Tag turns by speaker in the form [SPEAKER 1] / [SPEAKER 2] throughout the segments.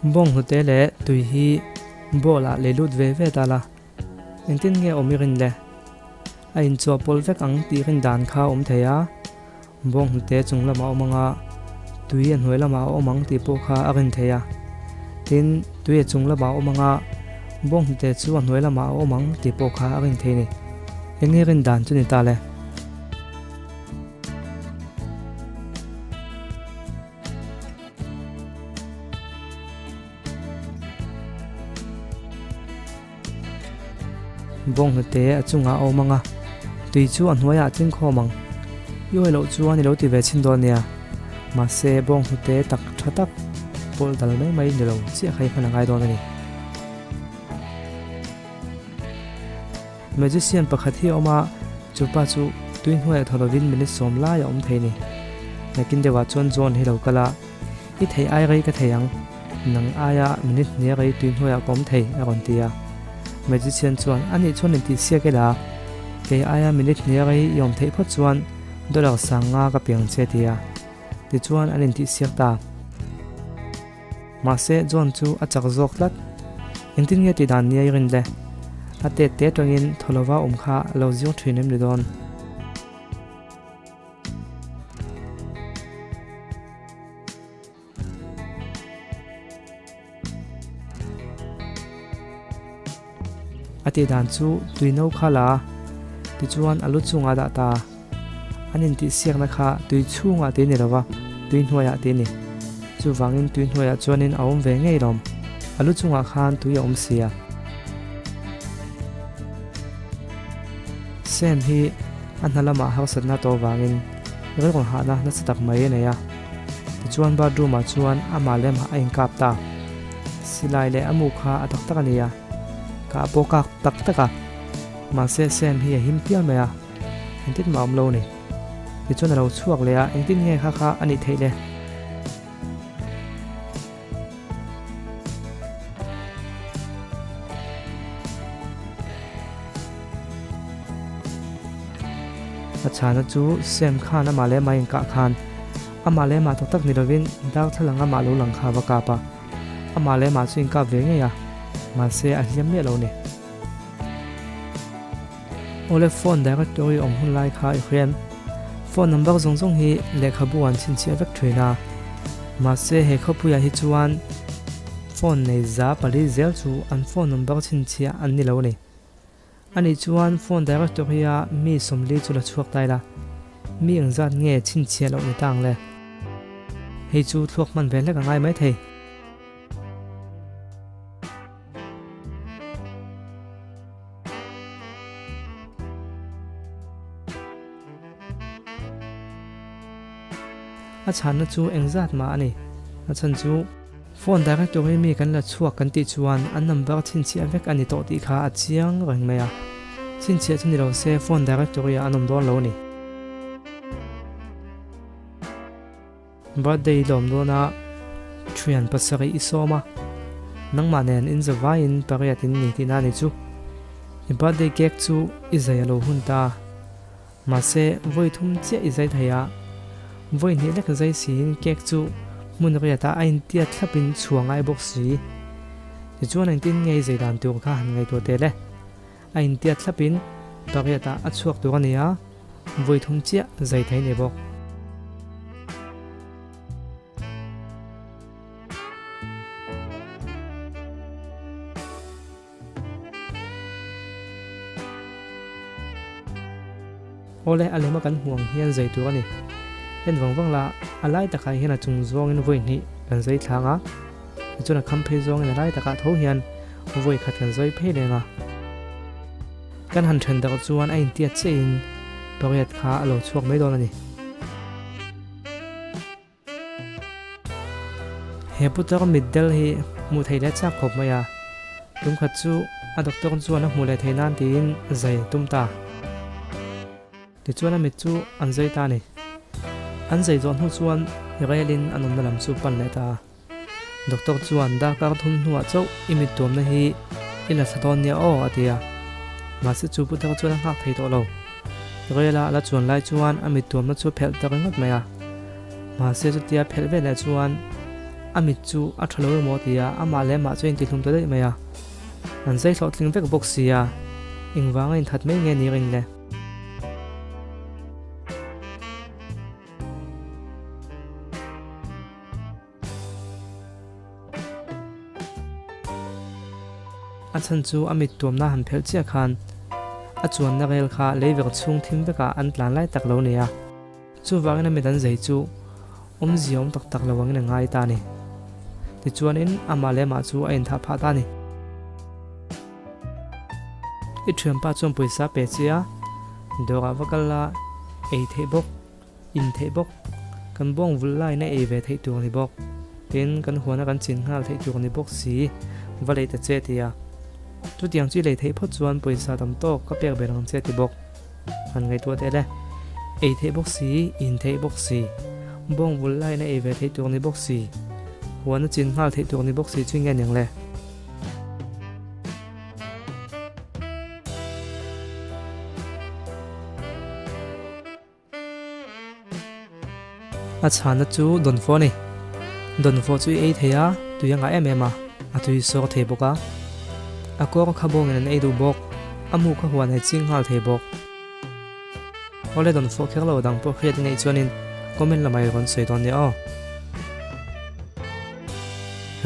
[SPEAKER 1] Bawnghnute leh tui hi bowl ah lei lut ve ve ta la, engtin nge awm i rin le? A inchhuah pawlh vek ang tih rin dan kha a awm thei a, bawnghnute chung lamah a awm ang a, tui a hnuai lamah a awm ang tih pawh kha a rin thei a. Tin, tui a chung lamah a awm ang a, bawnghnute chu a hnuai lamah a awm ang tih pawh kha a rin thei a ni. Eng nge rin dan chu ni ta le? Bawnghnute a chungah a awm ang a, tui chu a hnuaiah a tling khawm ang. I awih loh chuan i lo ti ve chhin dawn nia. Mahse, bawnghnute tak tha tak pawlh dal mai mai ni lo chiah kha i hman a ngai dawn a ni. Magician pakhat hi a awm a, chu pa chu tui hnuaiah thaw lovin minute sawm lai a awm thei ni. Nakin deuhah chuan John hi lo kal a, I thei ai rei ka thei ang, nang aia minute hnia rei tui hnuaiah ka awm thei, a rawn ti a. Magician chuan, Anih chuan intih siak ila, kei aia minute hnia rei i awm theih phawt chuan dollar sang nga ka piang che, a ti a. Tichuan an intih siak ta. Mahse, John chu a chak zawk tlat. Engtin nge tih dan nia i rin le? A tet te atangin thaw lova awm kha a lo ziang thin em ni dawn? A tih dan chu tui no kha la tichuan a lu chungah a dah ta. An intihsiakna kha tui chhungah tih a ni lo va, tui hnuaiah tih a ni. Chuvangin tui hnuaiah chuanin a awm ve ngei lawm. A lu chungah khan tui a awm sia. Sam hi a hna lamah harsatna tawh vangin rilru hahna nasa tak mai a nei a. Tichuan bathroom ah chuan amah leh amah a inkap ta. Silai leh a mu kha a tak tak a ni a, kah pawh kak tak tak a. Mahse Sam hi a him pial mai a, engtin mah a awm lo a ni. Tichuan a lo chhuak leh a, engtin nge kha kha a nih theih le? A chhana chu Sam khan amah leh amah inkah khan amah leh amah tak tak ni lovin darthlalang amah lo lang kha a va kap a, amah leh amah chu inkap ve ngei a, mahse a hliam miah lo a ni. Awle phone directory awm hun lai kha i hriam. Phone number zawng zawng hi lehkhabu an chhinchhiah vek thin a. Mahse he khawpuiah hi chuan phone nei 400 zel chu an phone number chhinchhiah an ni lo a ni. Anih chuan phone directory a mi 40 chu la chhuak ta ila. Mi engzat nge chhinchhiah loh ni ta ang le? Hei chu thluak hman ve hlek a ngai maithei. A chhanna chu engzat mah a ni. A chhan chu phone directory mi kan la chhuak kan tih chuan an number chhinchhiah vek a ni tawh tih kha a chiang reng mai a. Chhinchhiah chu ni lo se phone directory ah an awm dawn lo a ni. Birthday lawm dawna thian pasarih i sawm a, nangmah nen in za vaiin pariat in ni tihna a ni chu. I birthday cake chu i zai a lo hun ta. Mahse, vawi thum chiah i zai thei a, vawi hnih lek zai siin cake chu hmun riatah a intiat thlapin chhuah ngai bawk si. Tichuan engtin nge i zai dan tur kha han ngaihtuah teh le. A intiat thlapin pariatah a chhuak tur a ni a. Vawi thum chiah zai thei ni bawk. Awle, a lema kan hmuh ang hian zai tur a ni. En vang vang la, a lai takah hian a chung zawngin vawi hnih kan zai thlang a, tichuan a kham phei zawngin a lai takah tho hian vawi khat kan zai phei leng a. Kan han then darh chuan a intiat chiahin pariat kha a lo chhuak mai dawn a ni. He putar mitdel hi hmuh theih leh chak khawp mai a, tum khat chu a doctor chuan a hmuh leh theih nan tiin zai a tum ta. Tichuan a mit chu an zai ta a ni. An zai zawh hnu chuan relin an awmna lam chu pan leh ta a. Doctor chuan darkar thum hnuah chauh i mit tuamna hi i la thla dawn nia aw a ti a. Mahse chu putar chuan a nghak thei tawh lo. Rela a la chuan lai chuan a mit tuamna chu a phelh ta ringawt mai a. Mahse chutia phelh ve leh chuan A mit chu a tha lo emaw tia amah leh amah chu a intihlum ta daih mai a. An zai hlawhtling vek bawk si a, engvanga inthat mai nge ni rin le? A chhan chu a mit tuamna han phelh chiah khan a chuanna rel kha leiverh chhung thim vekah an tlan lai tak lo nei a. Chuvangin a mit an zei chu awmzia awm tak tak lo angin a ngai ta a ni. Tichuanin amah leh amah chu a inthah phah ta a ni. I thianpa chuan pawisa pe che a, dawrah va kal la, ei theih bawk. In theih bawk. Kan bawng vulh laina ei ve theih tur a ni bawk. Tin, kan huana kan chin nghal theih tur a ni bawk si, va lei ta che ti a. Chutiang chu i lei theih phawt chuan pawisa tam tawk ka pek ber ang che ti bawk. Han ngaihtuah teh le. Ei theih bawk si, in theih bawk si. Bawng vulh laina ei ve theih tur a ni bawk si. Huana chin nghal theih tur a ni bawk si chu nge niang le? A chhana chu dawnfawh a ni. Dawnfawh chu i ei thei a, tui a ngah em em a, a tui sawr thei bawk a. A kawr kha bawngin an ei duh bawk, a mu kha huan ei ching nghal thei bawk. Awle dawnfawh kher lo dang pawh hriat i neih chuanin comment lamah i rawn sawi dawn nia aw.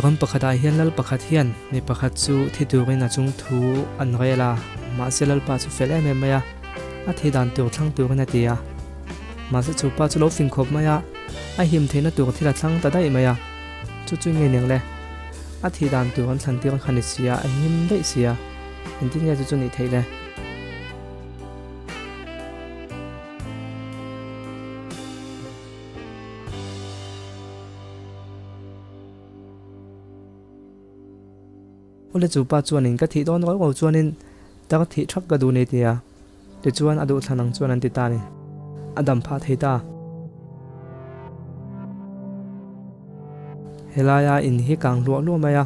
[SPEAKER 1] Ram pakhatah hian lal pakhat hian mi pakhat chu thi turin a chung thu an rel a, mahse lalpa chu fel em em mai a. A thi dan tur thlang turin a ti a. Mahse chu pa chu lo fing khawp mai a, a him theihna tur thil a thlang ta daih mai a. Chu chu nge niang le? A thi dan tur an thlan tir kha ni sia, a him daih sia. Engtin nge chu chu nih theih le? Awle chu pa chuanin ka thih dawn rual rual chuanin tar thih thap ka duh nei tia tichuan a duhthlan ang chuan an ti ta a ni. A dam phah thei ta. Helaia in hi kang hluah hluah mai a,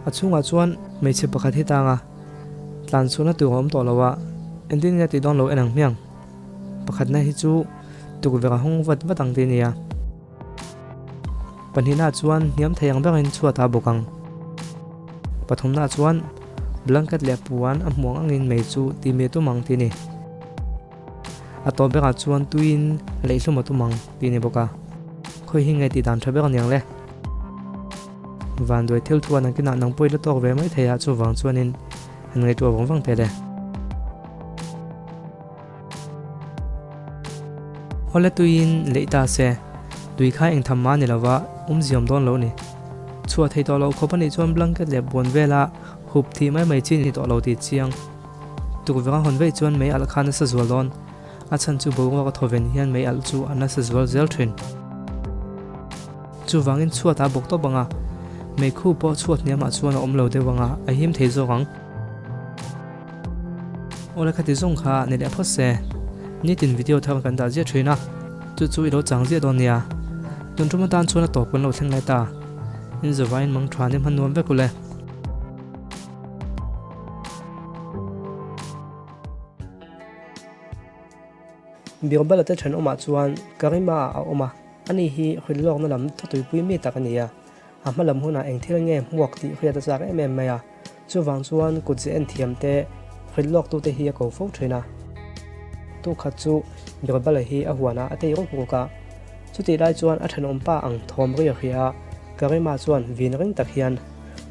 [SPEAKER 1] a chhungah chuan hmeichhe pakhat hi tang a, tlan chhuahna tur a awm tawh lo a, engtin nge tih dawn lo en ang hmiang. Pakhatna hi chu tukverh a hawng vat vat ang tih a ni a. Pahnihna chuan hniam thei ang berin chhuat a bawk ang. Pathumna chuan blanket leh puan a hmuang angin mei chu timi a tum ang tih a ni. A tawp berah chuan tuiin leihlum a tum ang tih a ni bawk a. Khawi hi nge tih dan tha ber a niang le? Vanduai thil thuan ang kinah nang pawh i la tawk ve mai thei a, chuvang chuanin han ngaihtuah vang vang teh le. Awle tuiin leih ta se, tui kha eng tham mah ni lova awmziam dawn lo ni. Chhuah thei tawh loh khawp a nih chuan blanket leh buan vela hup thih mai mai chi ni tawh lo tih chiang. Tukverh a hawn veih chuan mei alh kha nasa zual dawn, a chhan chu boruak a thawven hian mei alh chu a nasa zual zel thin. Chuvangin chhuat a bawk tawp ang a, meikhu pawh chhuat hniamah chuan a awm lo deuh ang a, a him thei zawk ang. Awle khati zawng kha ni leh phawt se. Nitin video thar kan dah ziah thin a, chu chu i lo chang ziah dawn nia. Tun tum atan chuan a tawp kan lo thleng lai ta. In zawvain mang tha ni hman nuam vek ule. Birbala te thenawmah chuan Karima a awm a, ani hi hrilhlawkna lam thawtuipui mi tak a ni a. A hma lam hunah eng thil nge hmuak tih hriat a chak em em mai a, chuvang chuan kut ze en thiam te, hrilh lawk tute hi a ko fo thin a. Tukhat chu Birbala hi a huanah a tei ruk ruk a, chutih lai chuan a thenawm pa ang thawm ri a hria a, Karima chuan vin ring tak hian,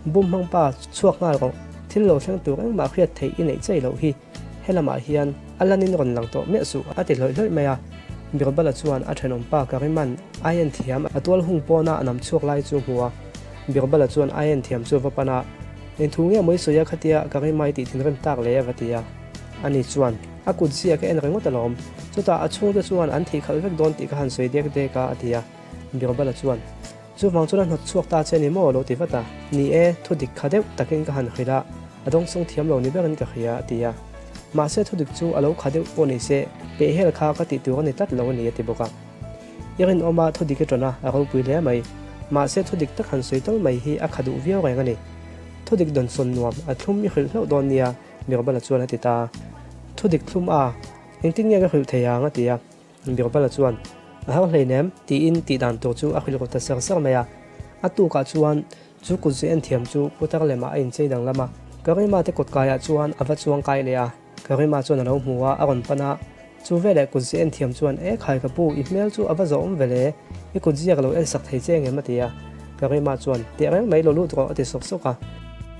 [SPEAKER 1] Bum hmang pa, chhuak nghal rawh, thil lo thleng tur engmah hriat theih i neih chei loh hi. Helamah hian a lanin rawn lang tawh miah suh a ti hlawih hlawih mai a. Birbala chuan a thenawmpa Kariman Aien thiam a tual hung pawna a nam chhuak lai chu hmu a. Birbala chuan Aien thiam chu va pan a, Eng thu nge mawi sawi a khatia Karima i tih thinrim tak le a va ti a. Ani chuan, A kut zia ka en ringawt alawm. Chutah a chhungte chuan an thih khalh vek dawn tih ka han sawi dek dek a a ti a. Birbala chuan, Chuvang chuan a hnawt chhuak ta che ni maw lo ti vat a, ni e, thu dik kha deuh takin ka han hrilh a, a dawngsawng thiam lo ni berin ka hria a ti a. Mahse thu dik chu a lo kha deuh pawh ni se, peh hel kha ka tih tur a ni tlat lo a ni a ti bawk a. I rinawm a thu dik i ṭawn a, a ropui hle mai. Mahse thu dik tak han sawi tal mai hi a kha duh viau reng a ni. Thu dik dawnsawn nuam a thlum i hrilh hlauh dawn nia, Birbala chuan a ti ta. Thu dik thlum a, engtin nge ka hrilh thei ang a ti a. Birbala chuan, A har hleinem, tiin tih dan tur chu a hrilh ru ta ser ser mai a. A tukah chuan chu kutze en thiam chu putar lemah a inchei danglam a. Karima te kawtkaiah chuan a va chuang kai leh a. Karima chuan a lo hmu a, a rawn pan a. Chu veleh kutze en thiam chuan, E khai ka pu, i hmel chu a va zawhawm ve le, i kutzia ka lo en sak thei che ngem a ti a. Karima chuan, Teh reng mai lo lut rawh a ti sawk sawk a.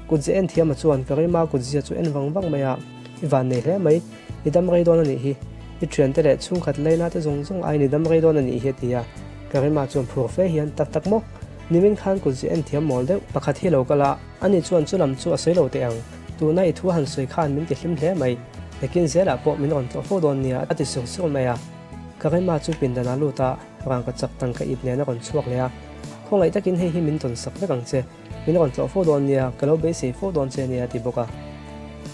[SPEAKER 1] Kutze en thiama chuan Karima kutzia chu en vang vang mai a, I van nei hle mai, i dam rei dawn a nih hi, i thiante leh chhungkhat laina te zawng zawng aiin i dam rei dawn a nih hi a ti a. Karima chuan phur fe hian, Tak tak maw? Nimin khan kutze en thiam mawl deuh pakhat hi lo kal a. Ani chuan chu lam chu a sawi lo teh ang, tuna i thu han sawi khan min ti hlim hle mai, nakin zelah pawh min rawn tlawh fo dawn nia a ti sur sur mai a. Karima chu pindan ah lut a, rangka chak tangka ip nen a rawn chhuak leh a, Khawngaih takin hei hi min tawn sak vek ang che, min rawn tlawh fo dawn nia, ka lo beisei fo dawn che nia a ti bawk a.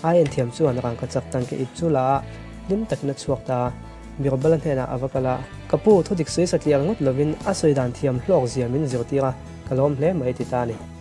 [SPEAKER 1] Ai enthiam chuan rangka chak tangka ip chu la a, hlim takin a chhuak ta a, Birbala hnenah a va kal a, Ka pu, thudik sawi satliah ngawt lovin a sawi dan thiam hlawk zia min zirtir a, ka lawm hle mai a ti ta a ni.